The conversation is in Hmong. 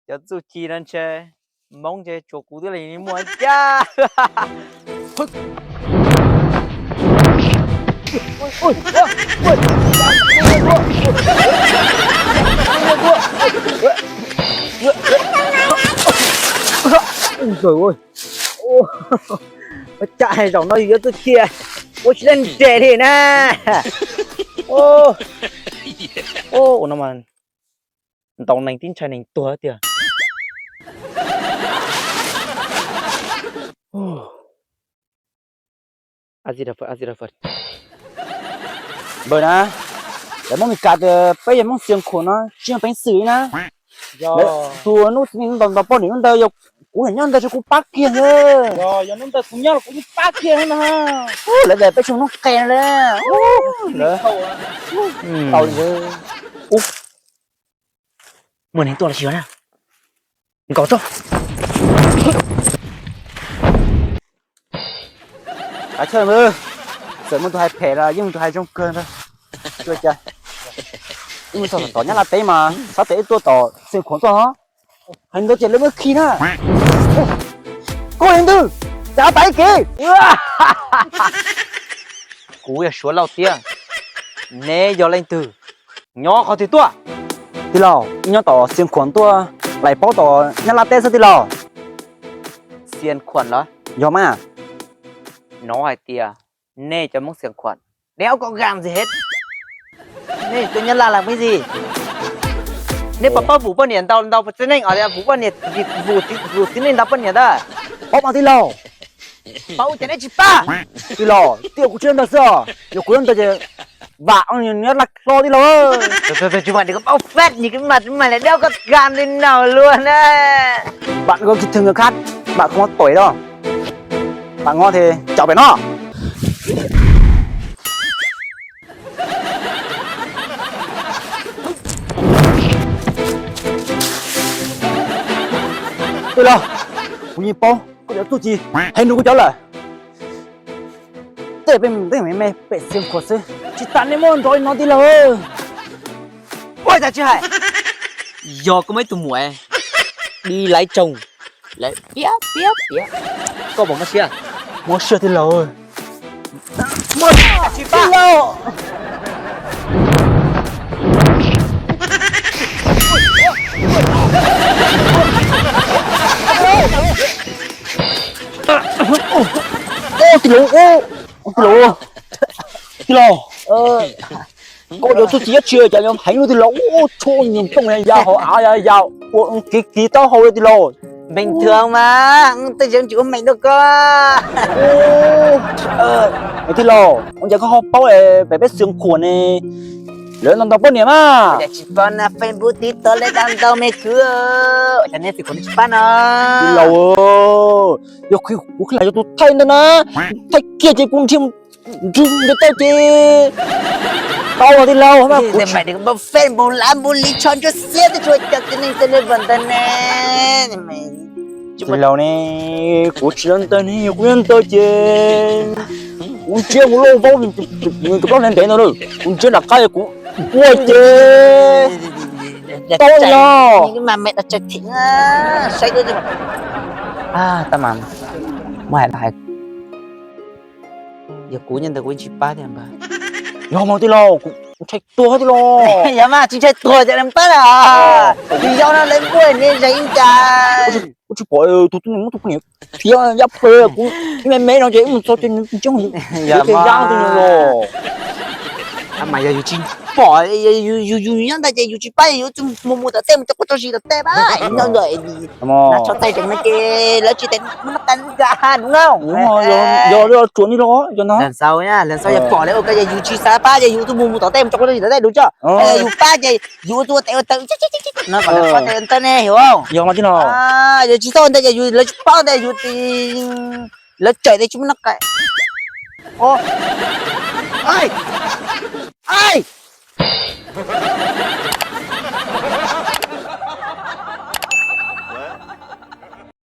Cov txuj ci no ntshe Hmoob ntshe tsuas kuv twb li muaj caj. Ua cas zaum no yus yuav txuj ci ua tsis tau nres li na. Ua no mas ntaus neeg tib ntshai neeg tuag tiag. Npawg na, lawv Hmoob Mes Kas tias peb yog Hmoob Xias Khuam no tsis yog peev xwm li na. Tus hnub txiv neej ntaus ntaus poj niam hnub ntawd yog kuv nyob ntawd tso kuv pab kiag ntag. Lawv tias peb tsis yog Hmoob qes no li. Tau li. Muaj neeg tuaj los tsis yog na. Nkaus tso. Kav chawj ntag, txawm muaj tus hais phem los yeej muaj tus hais zoo kawg ntag. Ua cas ib mus txog tom Nyab Laj teb mas xav tias ib tuaj tom Xias Khuam tuaj no. Hais ntawd ces lawv muab khi na. Koj yog leej twg? Cas tas ib kev? Kuv yog Suav Lauj Tiab. Neb yog leej twg? Nyob qhov twg tuaj? Tij laug, wb nyob tom Xias Khuam tuaj, lais paub tom Nyab Laj teb xwb tij laug. Xias Khuam los? Yog mas. Hnov hais tias nej cov Hmoob Xias Khuam đéo có gan gì hết. Nej tuaj Nyab Laj làm cái gì? Neb puas paub vus poj niam ntau ntau txiv neej os, vus poj niam, vus txiv neej ntau poj niam ntag. Paub mas tij laug. Paub ces neb tsis pab. Tij laug, twb yog kuv tsis nyob ntawd xwb os, yog kuv nyob ntawd ces vam Nyab Laj hlo tij laug. Tsis vam, đừng có bốc phét gì cái mặt mày lại đéo có gan đi nào luôn á. Bạn có ký thư người khác, bạn không có tuổi đâu. Bạn ngon thì chọn về nó. Tij laug, kuv yeej paub koj cov txuj ci, hais nrog kuv cov lawm. Tej peb me me pem Xias Khuam xwb, tsis tas nej muab nrov li no tij laug. Ua cas tsis hais? Yog koj muaj ib tug muam đi lấy chồng, lawv piav piav piav, koj puas muaj siab? Muaj siab tij laug. Tij laug. Tij laug, tij laug, tij laug, koj cov txuj ci dab tsi cas yog heev li tij laug, tshuaj nyoos plooj ya hauv av ya ua kiv kiv taub hau li tij laug. Bình thường mà, tôi dưỡng chỉ uống mệt đâu có. Tij laug, ua cas koj ho paub pem peb Xias Khuam ne, lawv ntau ntau poj niam mas. Ua cas tsis paub na, Facebook TikTok lawv ntau ntau me khwv. Ua cas nej Xias Khuam tsis pab no? Tij laug, yog kuv khwv lam yog tus thaij ntawd na, thaij kiag ces kuv nrhiav nrhiav nrhiav tau ces tau los tij laug. Mày đừng có bốc phét bù lá bù lý cho chút xíu, tôi chua chọc cái nên tôi lên vần tên nè. Tij laug ne, kuv tsis nyob ntawd ne, yog kuv nyob ntawd ces kuv ntsiab kuv lauj vaub nws cov plaub hneev ntev ntawd na, kuv ntsiab nram qab kuv ua ces tau los. Tab mas muab hais, yog kuv nyob ntawd kuv yeej tsis pab thiab npawg. Yog mas tij laug, kuv ntshai tuag tij laug. Yog mas tsis ntshai tuag ces pab na. Yog no lawv npuaj nej zais ib cas. Kuv tsis pom tus tub muab tus poj niam thiab yab pawg kuv ib me me no ces mus txog ces nws tseeb yog ces yab tus nws los. Mas yog yus tsis pom, yus nyob ntawd ces yus tsis pab, yus mus mus tom tej mus tso quav tso zis tom tej pab. Tso txaij tseem no ces lawv tsis tes muab noj qab nka dub no. Yog tsuas ni los yog ntag. Leej xaus, leej xaus yog pom lawv ua ko ces yus tsis xav pab ces yus tuaj mus mus tom tej mus tso quav tso zis tom tej dub tso. Yus pab ces yus tuaj tes ua taw no kom lawv paub tes ua ntawd ne, him? Yog mas tij laug. Yus tsis tau ua ntawd ces yus lawv tsis paub ntawd yus lawv tsawm tes tsis muaj noj qab.